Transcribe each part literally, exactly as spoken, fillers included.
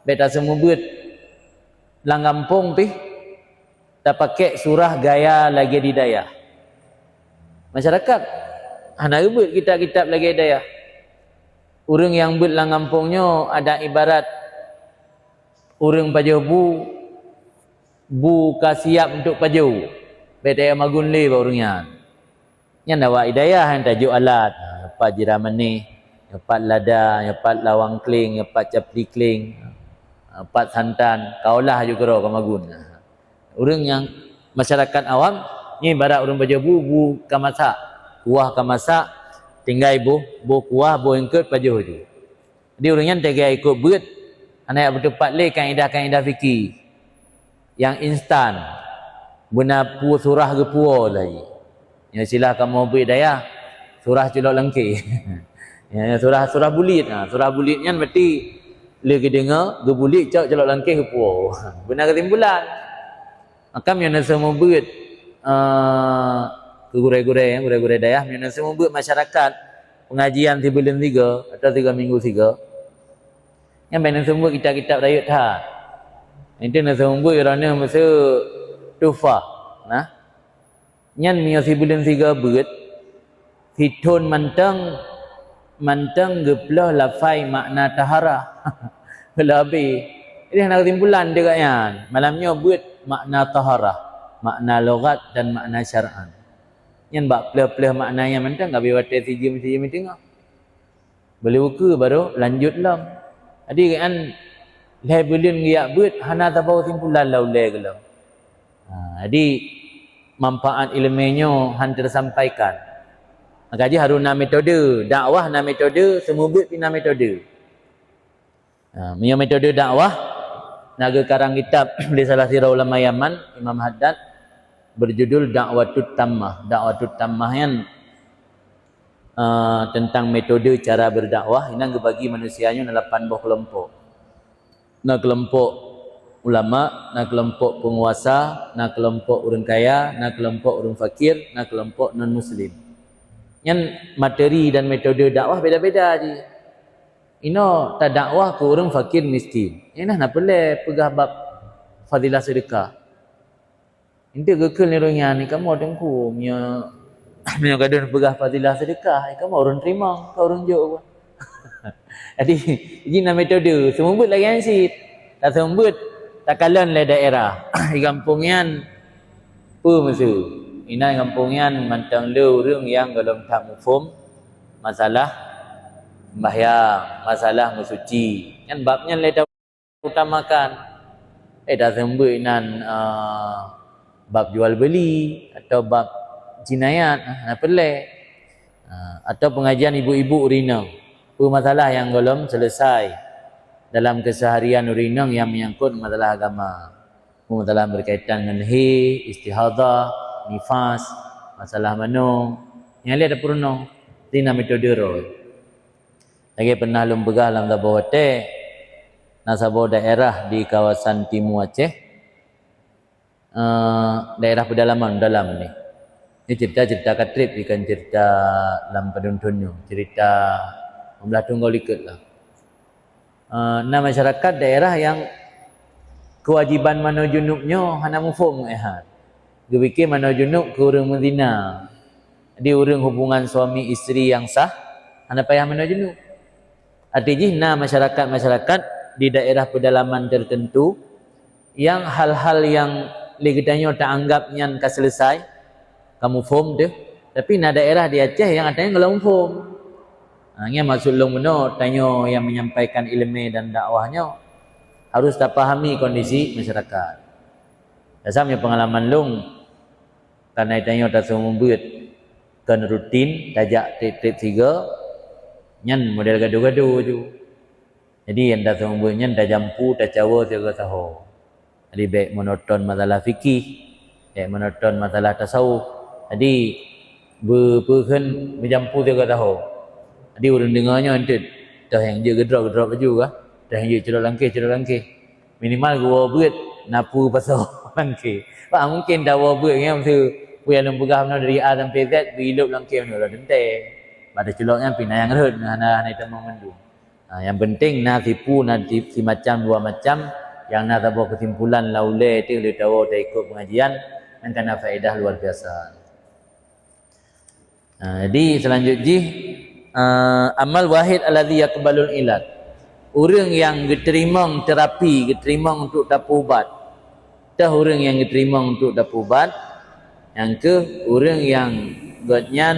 Bék taseumeubeuet lam gampông pih tapakèk surah gaya lagèe di dayah. Masyarakat hana geubeuet kitab-kitab lagèe dayah. Ureuëng nyang beuet lam gampông nyoe adak ibarat ureuëng pajoh bu, bu ka siap untuk pajoh. Bék tayue magun lé bak ureuëng nyan. Nyan awak i dayah nyang tajok alat. Nyoe pat jirah manéh, nyoe pat lada, nyoe pat lawang kléng, nyoe pat capli kléng, nyoe pat santan, ka olah aju keudroe ka magun. Ureuëng nyang masyarakat awam, nyoe ibarat ureuëng pajoh bu, bu ka masak, kuah ka masak, tinggai boh, boh kuah, boh eungkôt pajoh aju. Jadi ureuëng nyan teuga ikot beuet, hana jak beuteupat lé kaidah-kaidah fikih nyang instan. Beuna peue surah geupuwoe lagi. Nyoe istilah kamoe beuet dayah, surah culok langkée. Ya, surah, surah bulit. Ha, surah bulit nyan berarti lé geudeungoe, geubulit cok culok langkée geupuwoe. Beuna keusimpulan. Maka meunyoe na seumeubeuet, eh, keu gurée-gurée, gurée-gurée dayah, meunyoe na seumeubeuet masyarakat pengajian sibuleuen sigoe atau tiga minggu sigoe, nyan bék na seumeubeuet kitab-kitab rayeuk that. Itu na seumeubeuet droeneuh meuseu Tuhfah. Nah, nyan meunyoe sibuleuen sigoe beuet, sithon mantong, mantong geuploh lafai makna taharah. Leubi. Jadi hana keusimpulan teuka nyan. Malam nyoe beuet makna taharah, makna logat dan makna syar'an. Nyan bak ploh-ploh makna nyan mantong ka beuet watée sijeuem-sijeuem teungoh. Beuleubeukeue baru lanjut lom. Jadi kan lhée buleuen geujak beuet hana saboh keusimpulan lam ulée gohlom. Ha, jadi manfaat iéleumé nyoe han teusampaikan. Maka jih harôh na metode, dakwah na metode, seumeubeuet pih na metode. Ha, meunyoe metode dakwah, na geukarang kitab lé salah sidroe ulama Yaman, Imam Haddad, berjudul Da'watut Tammah. Da'watut Tammah nyan, eh, tentang metode cara berdakwah, inan geubagi manusia nyoe na lapan boh keulompok. Na keulompok ulama, na keulompok peunguasa, na keulompok ureuëng kaya, na keulompok ureuëng fakir, na keulompok non muslim. Nyan materi dan metode dakwah beda-beda jih. Inoe tadakwah keu ureuëng fakir miskin. Nyan na peureulée peugah bab fadilah seudeukah. Eunteuk geukheun lé ureuëng nyan, "Kamoe Teungku, meunyoe, meunyoe gadôh peugah fadilah seudeukah, kamoe ureuëng teurimong, kon ureuëng jok." Jadi, jih na metode, seumeubeuet lagée nyan cit. Taseumeubeuet, takalon lé daerah. Di gampông nyan, peue meuseu? Inan gampông nyan mantong le ureuëng nyang gohlom that muphom masalah sembahyang, masalah meusuci. Nyan bab nyan lé ta utamakan. Eh, taseumeubeuet inan, eh, bab jual beli atau bab jinayat, eh, na peureulée. Eh, atau pengajian ibu-ibu ureuëng inong. Peue masalah nyang gohlom selesai dalam keseharian ureuëng inong nyang menyangkut masalah agama. Peue masalah berkaitan ngon haid, istihadah, nifas, masalah manoe. Nyang lhée tapeurunoe, di na metode roh. Lagée pernah lôn peugah lam saboh watée, na saboh daerah di kawasan Timu Aceh, eh, daerah pedalaman dalam ni. Ini cerita-cerita ka treb, bukan cerita lam padunton nyoe, cerita lima belas thôn likot lah. Eh, na masyarakat daerah nyang keuwajiban manoe junub nyoe hana muphom ngon éhat. Geupike manoe junub keu ureuëng meuzina. Jadi ureuëng hubungan suami isteri nyang sah hana payah manoe junub. Arti jih na masyarakat-masyarakat di daerah pedalaman tertentu nyang hal-hal nyang lé geutanyoe taanggap nyan ka selesai, ka muphom teuh, tapi na daerah di Aceh nyang ata nyan gohlom muphom. Ha, nyan maksud lôn meunoe, tanyoe nyang menyampaikan iéleumé dan dakwah nyoe harus tapahami kondisi masyarakat. Dasam nyang pengalaman lôn, karena tanyoe taseumeubeuet kon rutin, tajak treb-treb sigoe, nyan model gadoh-gadoh ju. Jadi nyang taseumeubeuet nyan tajampu, tacawa sigoe saho. Jadi bék monoton masalah fikih, bék monoton masalah tasawuf. Jadi beu-, peue kheun meujampu sigoe saho. Jadi ureuëng deungoe nyoe eunteuk, toh nyang jeuet geudrop, geudrop laju kah? Toh nyang jeuet culok langkeh, culok langkeh. Minimal geuwoe beuet na peue pasoe langkeh. Bah mungken tawoe beuet nyan meuseu peue nyang lôn peugah meunoe dari A sampai Z, beuilop langkeh meunoe lom teuntée. Bah taculok nyan pih na nyang rhot, hana, hana itamong mandum. Ha, nyang penting na sipu, na si, si macam dua macam, nyang na saboh keusimpulan lam ulée teuh lé tawoe taikot pengajian, nyang kana faedah luar biasa. Ha, jadi selanjut jih, eh, amal wahid alladzi yaqbalul ilaj. Ureuëng nyang geuteurimong terapi, geuteurimong untuk tapeuubat. Teuh ureuëng nyang geuteurimong untuk tapeuubat, nyang kheueh ureuëng nyang gobnyan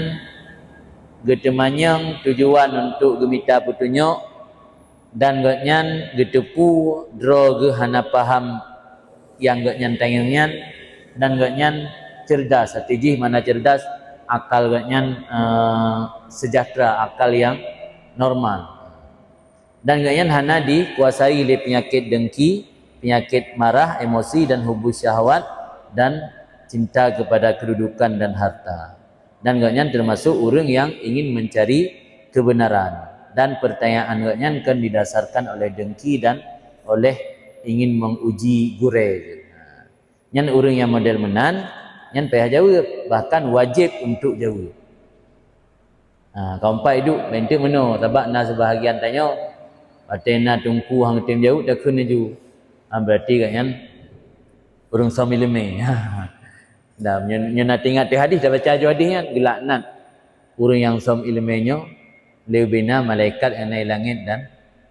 geuteumanyong tujuan untuk geumita peutunyok, dan gobnyan geuteupeue droe geuh hana paham nyang gobnyan tanyong nyan, dan gobnyan cerdas, arti jih makna cerdas, akal gobnyan, eh, sejahtera, akal nyang normal. Dan gobnyan hana dikuasai lé penyakit dengki, penyakit marah, emosi dan hubbu syahwat, dan cinta kepada kedudukan dan harta. Dan gobnyan termasuk ureuëng nyang ingin mencari kebenaran. Dan pertanyaan gobnyan kan didasarkan oleh dengki dan oleh ingin menguji gurée. Nyan ureuëng nyang model meunan, nyan payah jaweueb, bahkan wajéb untuk jaweueb. Ha, ka umpat iduek, meunteuek meunoe, sabab na seubahagian tanyoe, watée na teungku han tém jaweueb, takheun laju. Ha, berarti gobnyan ureuëng som iéleumé. Dan nyoe, nyoe na teuingat teuh hadis, tabaca aju hadis nyan, geulaknat ureuëng nyang som iéleumé nyoe, leubeh na malaikat nyang na di langét dan,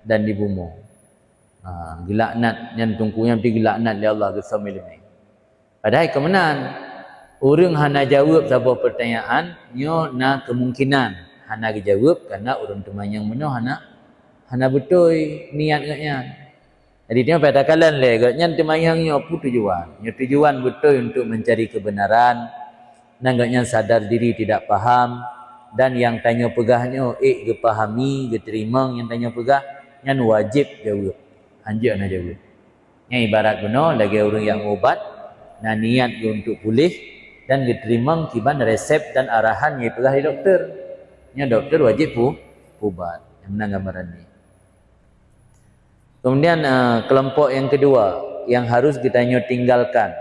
dan di bumoe. Ha, geulaknat, nyan teungku nyan pih geulaknat lé Allah geusom iéleumé. Padahai keu meunan, ureuëng hana jaweueb saboh peurtanyaan, nyoe na keumungkinan hana geujaweueb karena ureuëng teumanyong meunoe hana, hana beutôi niat gobnyan. Jadi, nyoe payah takalon lé, gobnyan teumanyong nyoe peue tujuan? Nyoe tujuan beutôi untuk mencari kebenaran, dan gobnyan sadar diri tidak paham, dan nyang tanyoe peugah nyoe ék geupahami, geuteurimong nyang tanyoe peugah, nyan wajéb jaweueb. Hanjeuet hana jaweueb. Nyan ibarat bunoe lagée ureuëng nyang meuubat, na niat geuh untuk puléh dan geuteurimong kiban resep dan arahan nyang peugah lé dokto. Nyan dokto wajéb pu-, pubat. Nyang meunan gambaran nyoe. Kemudian, eh, kelompok yang kedua yang harus geutanyoe tinggalkan,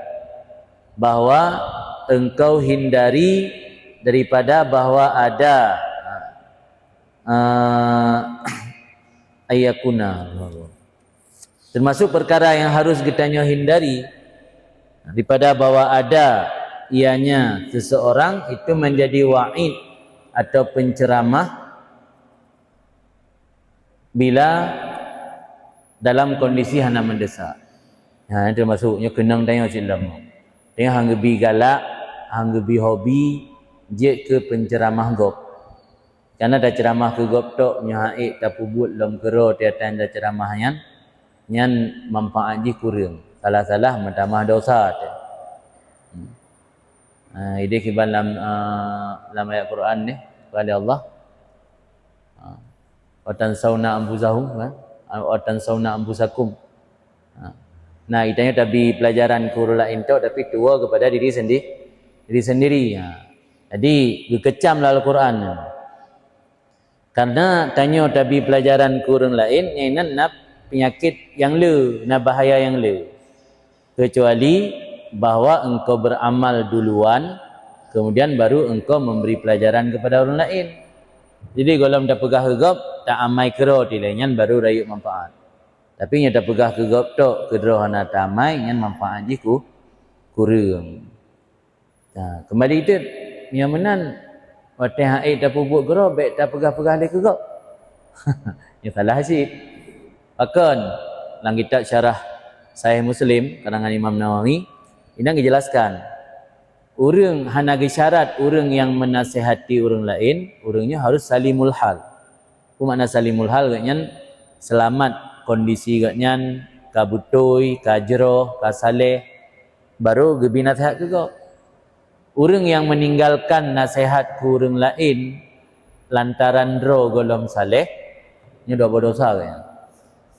bahwa engkau hindari daripada bahwa ada, eh, ayakuna. Termasuk perkara yang harus geutanyoe hindari daripada bahwa ada ianya seseorang itu menjadi wa'id atau penceramah bila dalam kondisi hana mendesak. Ha, termasuk nyoe keunong tanyoe cit lom. Tanyoe han geubi galak, han geubi hobi, jeuet keu penceramah gob. Kana taceuramah keu gob tok, nyoe han ék tapeubuet lom keudroe teuh nyang taceuramah nyan, nyan manfaat jih kureueng. Salah-salah meutamah dosa teuh. Ha, ideh kiban lam, eh, lam ayat Quran nyoe, kheun lé Allah. Ha. "Wa tansawna anfusakum," kan? "Wa tansawna anfusakum." Ha. Nah, geutanyoe tabi pelajaran keu ureuëng laén tok, tapi tuwoe keupada diri sendi-, diri sendiri. Ha. Jadi, geukeucam lam Al-Quran. Karena tanyoe tabi pelajaran keu ureuëng laén, nyan na peunyakét nyang le, na bahaya nyang le. Kecuali bahwa engkau beramal duluan, kemudian baru engkau memberi pelajaran kepada ureuëng laén. Jadi, gohlom tapeugah keu gob, ta-amai keudroe teuh ilée nyan baru rayeuk manfaat. Tapi nyoe tapeugah keu gob tok, keudroe hana ta-amai, nyan manfaat jih ku-, kureueng. Nah, keumbali teuk, meunyoe meunan, watée han ék tapeubuet keudroe, bék tapeugah-peugah lé keu gob. Nyoe salah cit. Pakon, lam kitab Syarah Sahih Muslim, karangan Imam Nawawi, inan geujelaskan, ureuëng hana geusyarat ureuëng nyang meunasehati ureuëng laén, ureuëng nyoe harus salimul hal. Peue makna salimul hal? Gobnyan seulamat kondisi gobnyan, ka beutôi, ka jroh, ka saleh, baru geubi naseuhat keu gob. Ureuëng nyang meuninggalkan naseuhat keu ureuëng laén lantaran droe gohlom saleh, nyoe dua boh desya gobnyan.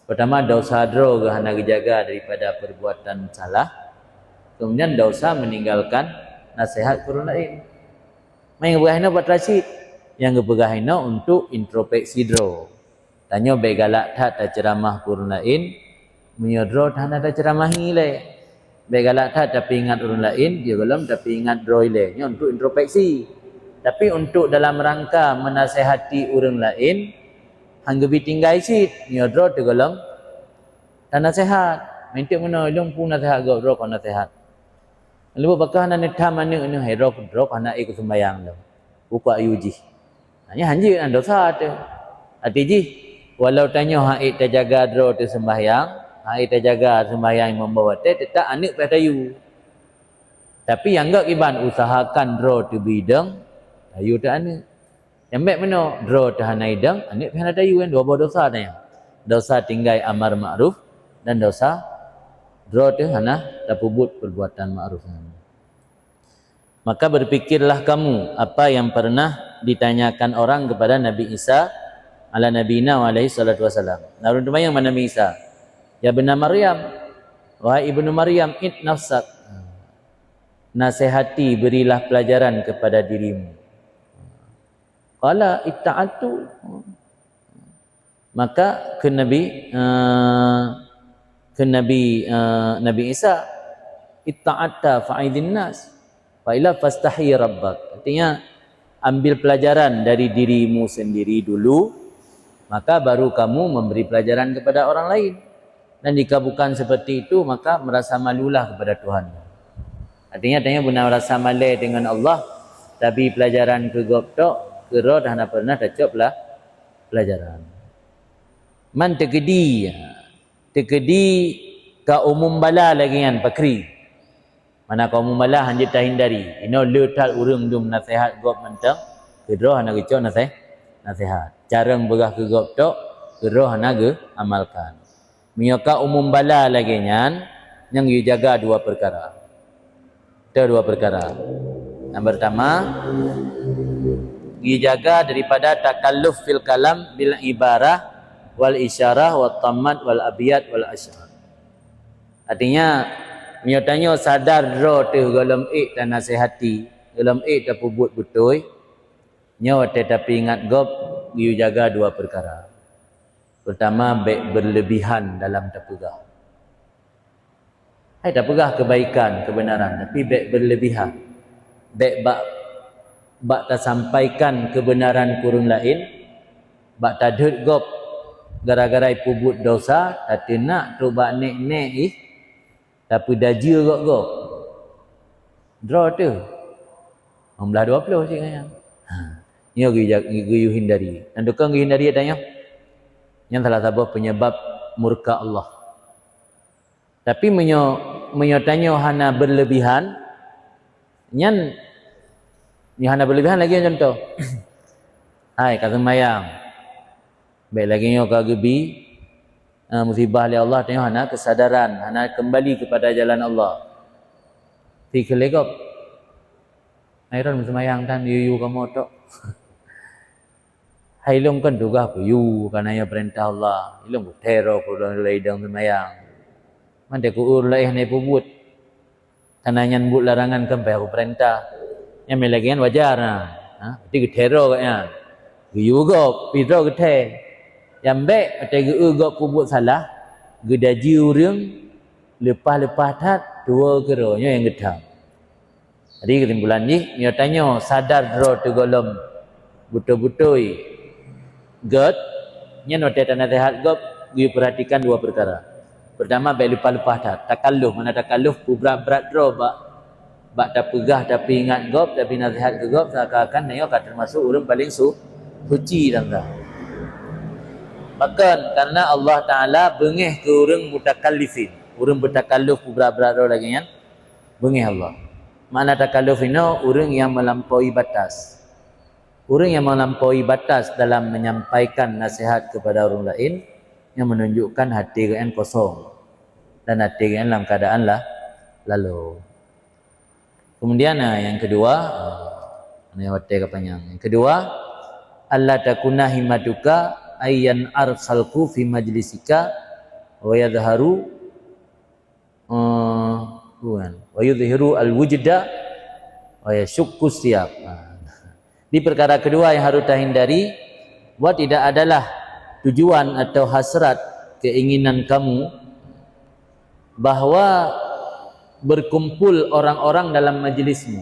Peurtama, desya droe geuh hana geujaga daripada perbuatan salah. Kemudian, desya meuninggalkan naseuhat keu ureuëng laén. Nyang geupeugah inoe pat teuma cit, nyang geupeugah inoe untuk introspeksi droe. Tanyoe bék galak that taceuramah keu ureuëng laén, meunyoe droe hana taceuramah ilée. Bék galak that tapeuingat ureuëng laén, yoh gohlom tapeuingat droe ilée. Nyoe untuk introspeksi. Tapi untuk dalam rangka meunasehati ureuëng laén, Han geubi tinggai cit, nyoe droe teuh gohlom tanaseuhat. Meunteuek meunoe lôn peue naseuhat gob, droe kon naseuhat. Leuboh bak kah hana neutham aneuk neuh, hai droe, droe hana ék keu seumbahyang lom. Bukak yue jih. Nyan hanjeuet nyan dosa teuh. Arti jih, walau tanyoe han ék tajaga droe teuh seumbahyang, han ék tajaga seumbahyang limong boh watée, teutap aneuk payah tayue. Tapi nyang gét kiban usahakan droe teuh bidong, tayue teuh aneuk. Nyang bék meunoe, droe teuh hana idong, aneuk pih hana tayue, nyan dua boh dosa teuh nyan. Dosa tinggai amar ma'ruf dan dosa droe teuh hana tapeubuet perbuatan ma'ruf nyan. Maka berpikirlah kamu apa yang pernah ditanyakan orang kepada Nabi Isa ala nabiyina wa alaihi salatu wasalam. Na ureuëng teumanyong bak Nabi Isa, "Ya bna Maryam, wahai ibnu Maryam, id nafsak, nasihati, berilah pelajaran kepada dirimu." Qala itta'atu. Maka kheun Nabi, eh, kheun Nabi, eh, Nabi Isa, "Itta'atta fa'idhin nas, wa illa fastahi rabbak." Artinya, ambil pelajaran dari dirimu sendiri dulu, maka baru kamu memberi pelajaran kepada orang lain. Dan jika bukan seperti itu, maka merasa malulah kepada Tuhan. Artinya, tanyoe beuna rasa malée dengan Allah, tabi pelajaran keu gob tok, keu droe hana pernah tacok pela-, pelajaran. Man teukeudi, teukeudi ka umum bala lagée nyan pakri. Mana ka umum bala hanjeuet tahindari. Inoe le that ureuëng dum naseuhat gob mantong, keu droe hana geucok naseh-, naseuhat. Carong peugah keu gob tok, keu droe hana geuamalkan. Meunyoe ka umum bala lagée nyan, nyang geujaga dua peukara. Ada dua peukara. Yang pertama, geujaga daripada takalluf fil kalam bil ibarah wal isyarah wat tamat wal abiyat wal asy'ar. Artinya, meunyoe tanyoe sadar droe teuh gohlom ék tanasehati, gohlom ék tapeubuet beutôi, nyoe watée tapeuingat gob, geuyue jaga dua peukara. Pertama, bék berlebihan dalam tapeugah. Hai tapeugah kebaikan, kebenaran, tapi bék berlebihan. Bék bak, bak tasampaikan kebenaran keu ureuëng laén, bak tadhôt gob gara-gara peubuet dosa, tateunak trok bak nék-nék ih, tapeudajeue gob-gob. Droe teuh. Limong blaih dua ploh cit nyan. Ha. Nyoe geuja-, geuyue hindari. Dan tukang geuhindari ata nyoe. Nyan salah saboh penyebab murka Allah. Tapi meunyoe, meunyoe tanyoe hana berlebihan, nyan, nyoe hana berlebihan lagée contoh. Hai, ka seumayang. Bék lagée nyoe ka geubi, eh, musibah lé Allah, tanyoe hana kesadaran, hana kembali kepada jalan Allah. Pi keu lé gob. Hai droe meuseumayang tan, yue-yue kamoe tok. Hai lôn kon tugaih kuyue, kana nyoe peurintah Allah. Ilôn kuthero keu lôn lé idong seumayang. Mandeh keu ureuëng laén hana peubuet. Kana nyan buet larangan kan payah kupeurintah. Nyang lagée nyan wajar na. Ha? Berarti geuthero gobnyan. Geuyue gob, pi droe geuthée. Nyang bék, watée geu-eu gob peubuet salah, geudajeue ureuëng, leupah-leupah that, tuwoe keudroe, nyoe nyang geutham. Jadi, keusimpulan jih, meunyoe tanyoe sadar droe teuh gohlom beutôi-beutôi gét, nyan watée tanaseuhat gob, geupeurhatikan dua peukara. Peurtama, bék leupah-leupah that. Takalluf, mana takalluf, peubrat-brat droe bak, bak tapeugah, tapeuingat gob, tapeuingat naseuhat keu gob, seakan-akan tanyoe ka teumasok ureuëng paleng su-, suci dan sah. Pakon, karena Allah Taala beungéh keu ureuëng mutakallifin, ureuëng beutakalluf peubrat-brat droe lagée nyan, beungéh Allah. Makna takalluf inoe ureuëng nyang melampaui batas. Ureuëng nyang melampaui batas dalam menyampaikan nasihat kepada ureuëng laén, nyang menunjukkan hati geuh nyan kosong dan hati geuh nyan dalam keadaan lah, lalo. Kemudian, ah, yang kedua, ah, ni watée ka panyang. Yang kedua, alla takuna himmatuka ayyan arsalku fi majlisika wa yadhharu eh, bukan. Wa yudhiru al-wujda wa yasyukku siyab. Ha. Di perkara kedua yang harus tahindari, bahwa tidak adalah tujuan atau hasrat keinginan kamu bahwa berkumpul orang-orang dalam majlismu.